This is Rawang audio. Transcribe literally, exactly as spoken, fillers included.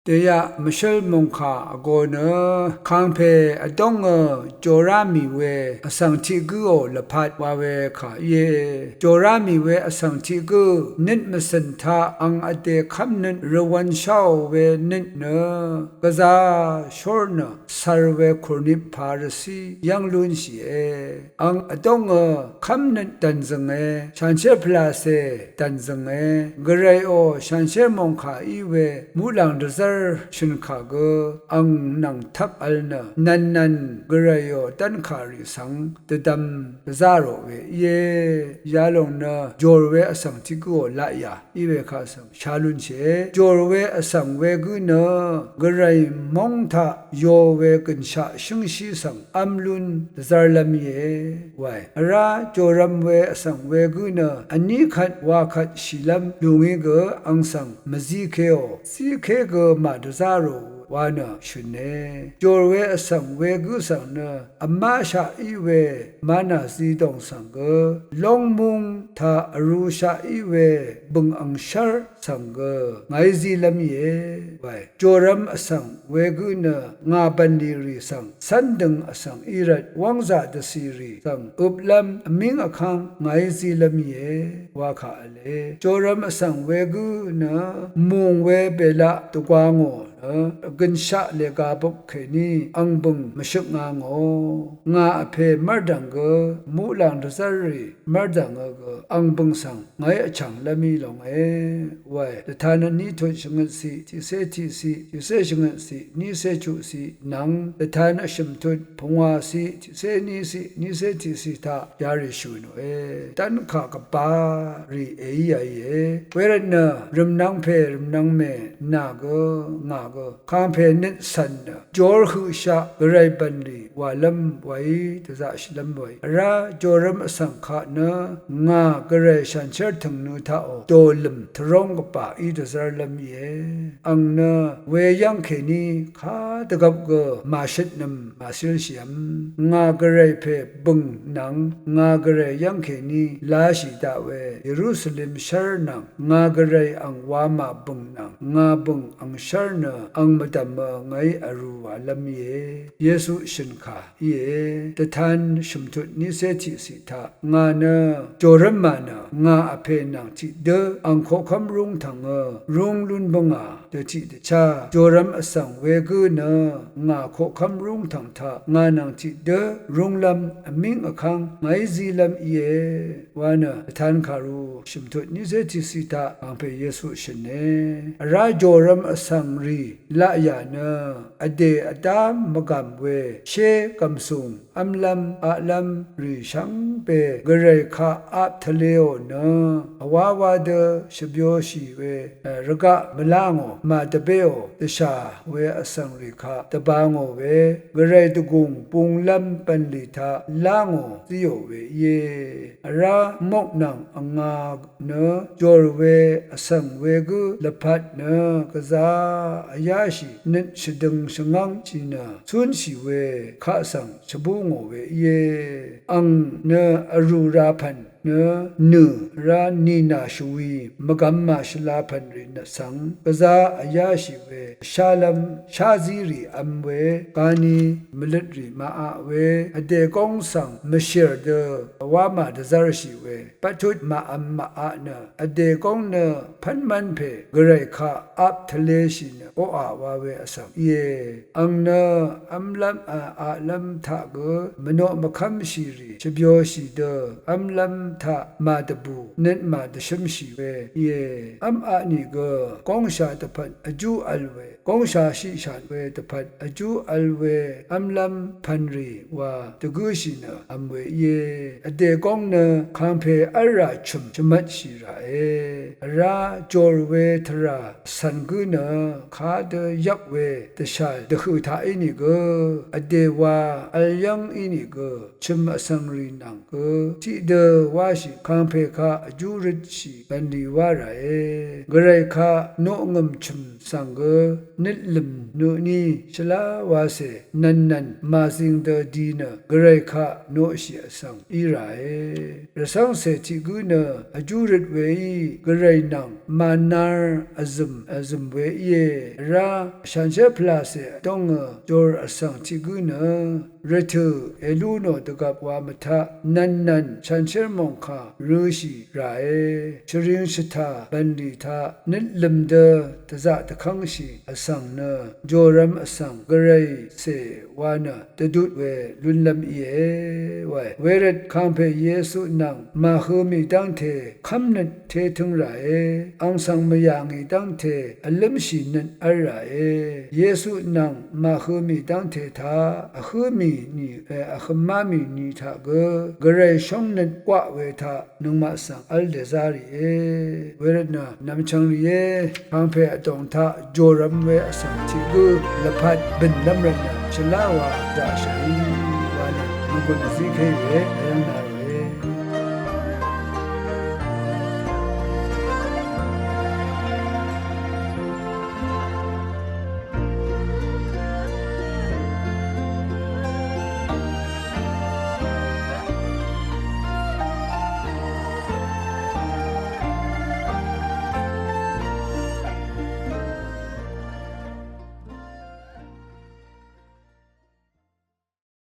Dèyaq mvshǿl mòngkà vgō nø kàngpè vdóngø jòrá mì we vsvng tiq gǿò lvpat wa we kà íe. Jòrá mì we vsvng tiq gǿ nøt mvcø̀n taq ang vdè kv́mnøt rvwv̄nsháò we nøt nø gvzā shór nø cvr we kùrnip pa rvcí yv́ng lúnshìe. Ang vdóngø kv́mnøt dv̀nzø̀nge, shanshér pvlacè dv̀nzø̀nge, gvrayò shanshér mòngkà í we muqlàng dvzv́r shø̀nkà gø ang nvng tvp vl nø nv̀nnv̀n gvrayò dv́nkà rì svng dvdvm dvzá rò we íe. Yalòng nø jòr we vsvng tiq gǿò laqyà í we kaq svng sha lúnshìe. Jòr we vsvng wegǿ nø gvray móng taq yo we gø̀nshaq shǿngshí svng v́m lún dvzv́rlv́m íe wae. Vrá jòrvm we vsvng wegǿ nø vní kvt wa kvt shìlv́m lùngí gø ang svng mvzíkéò. Zíké gø màdvzá rò wa nø shø̀ne. Jòr we vsvng wegǿ svng nø vmáshaq í we mana zidòng svng gø lóngmúng taq vrūshaq í we bø̀ng angshv́r svng gø ngàí zílv́m íe wae. Jòrvm vsvng wegǿ nø ngà bv̀nlì rì svng cv́ndøng vsvng í rvt wv́ngzà dvcì rì svng øplv́m vmíng vkv́ng ngàí zílv́m íe wa kà v̄le. Jòrvm vsvng wegǿ nø mùng we bèlaq dvgwa ngò nø gø̀nshaq lèga bok kèní ang bø̀ng mvshøk nga ngò. Ngà vpè mv́rdv̀ng gø muqlàng dvzv́rrì mv́rdv̀ngø gø ang bø̀ng svng ngàí vchànglv́m í longe wae. Dvtan vní tut shvngøtciq tiqcé tiqciq, tiqcé shvngøtciq nícé chuqciq nvng dvtan vshø̀m tut pungwà ciq tiqcé ní ciq nícé tiqciq taq yarì shø̀n nòe. Dv́nkà gvbā rì èí yàìe. Wervtnø rv̀mnvng pè rv̀mnvng mè nà gø ngà gø kàngpè nøt cv̀n nø jor høqshaq gvray bv̀nlì wàlv́m waí dvzaqshìlv́m waí. Vrá jòrvm vsvng kaq nø ngà gvray shanshér tø̀ngnø taqò dòlø̀m tvróng gvbà í dvzv́rlv́m íe. Ang nø weyv́ng kèní kadvgvp gø màshøtnø̀m màcílshìvm. Ngà gvray pè bø̀ng nvng ngà gvray yv́ng kèní lashì daq we Yerusalem shv́r nvng ngà gvray ang wamà bø̀ng nvng ngà bø̀ng angshv́r nø ang mvdv̀mø ngàí vrū wàlv́m íe. Yesu shø̀nkà íe. Dvtan shø̀mtut nícé tiqciq taq ngà nø jòrv́m mà nø ngà vpè nvng tiqdǿ ang koqkv́m rúngtv̀ngø rúng lún bǿngà. Dø tiqdvchá jòrvm vsvng wegǿ nø ngà koqkv́m rúngtv̀ng taq ngà nvng tiqdǿ rúnglv́m vmíng vkv́ng ngàí zílv́m íe wa nø dvtan kàru shø̀mtut nícé tiqciq taq kàngpè Yesu shø̀ne. Vrá jòrvm vsvng rì laqyà nø vdè vdá mvgàm we shé gv̀msùng v́mlv́m aqlv́m rì shvngbe gvray kaq ap tvleò nø vwáwá dø shvbyoshì we rvgaq mvlá ngò màdvbéò dvshà we vsvng rì kaq dvba ngò we gvray dvgùng bunglv́m bv̀nlì taq lá ngò zíò we íe. Vrá mok nvng vnga nø jòr we vsvng wegǿ lvpat nø gvzá vyáshì nøt shvdøng shvngv́ng shì nø cúnshì we kaq svng shvbú ngò we íe. Ang nø vrù ra pv̀n nø nø̀ vrá nìnà shvwi mvgvm màshvla pv̀n rì nø svng gvzá vyáshì we shálv́m sházírì vm we gani mvløtrì màaq we vdè góng svng mvshèr dø vwá màdvzv́rshì we bvttut màvm màaq nø vdè góng nø pv́nmv́n pè gvray kaq ap tvleshì nø oqà wa we vsvng íe. Ang nø v́mlv́m aqlv́m taq gø mvnoq mvkv́mshìrì shvbyoshì dø v́mlv́m taq màdvbù nøt màdvshǿmshì we íe. V́m aq nìgø góngsha dvpvt vjú vl we góngsha shiqshàn we dvpvt vjú vl we v́mlv́m pv̀nrì wa dvgǿshì nø vm we íe. Vdè góng nø kàngpè v́lrà chø̀m shvmvtshì ràe. Vrá jòr we tvrà cv̀n gǿ nø kadø yvk we dvshà dvhø̀ taq ínìgø vdè wa vl yv́ng ínìgø chø̀m vsvng rì nvng gø tiqdø wá shvláshì kàngpè kaq vjú røtshì bv̀nlì wá ràe. Gvray kaq noqngø̀m chø̀m svng gø nøt lø̀m nø tní shvlá wacè nv̀nnv̀n màzing dø di nø Gvray kaq noqshì vsvng í ràe. Rvcv́ngcè tiq gǿ nø vjú røt weí Gvray nvng mànar vzø̀m vzø̀m we íe. Vrá shànshér pvlàcè dóngø jòr vsvng tiq gǿ nø rvtø̀ èlú nò dvgvp wa mvtaq nv̀nnv̀n shànshér mòngkà rø̄shì ràe. Shvring shvtà bv̀nlì taq nøt lø̀m dø dvzaq dvkv́ngshì vsvng nø jòrvm vsvng Gvray cè wa nø dvdut we lúnlv́m íe wae. Wervt kàngpè Yesu nvng màhø mì dv́ngte kv́mnøt tétǿng ràe. Àng svng mvyà ngì dv́ngte vlǿmshì nøt v́l ràe. Yesu nvng màhø mì dv́ngte taq vhǿ mì nì, e, vhømá mì nì taq gø Gvray shóngnøt kwaq we taq nøngmaq svng v́l dèzá rìe. Wervtnø nv̀mchvng rìé, kàngpè vdòng taq jòrvm we vsvng tiq gǿ lvpat bø̀nlv́m rvtnø shvlá wa daqshàí wa nø mvgùn vzíkéì we, vyv̀ng nà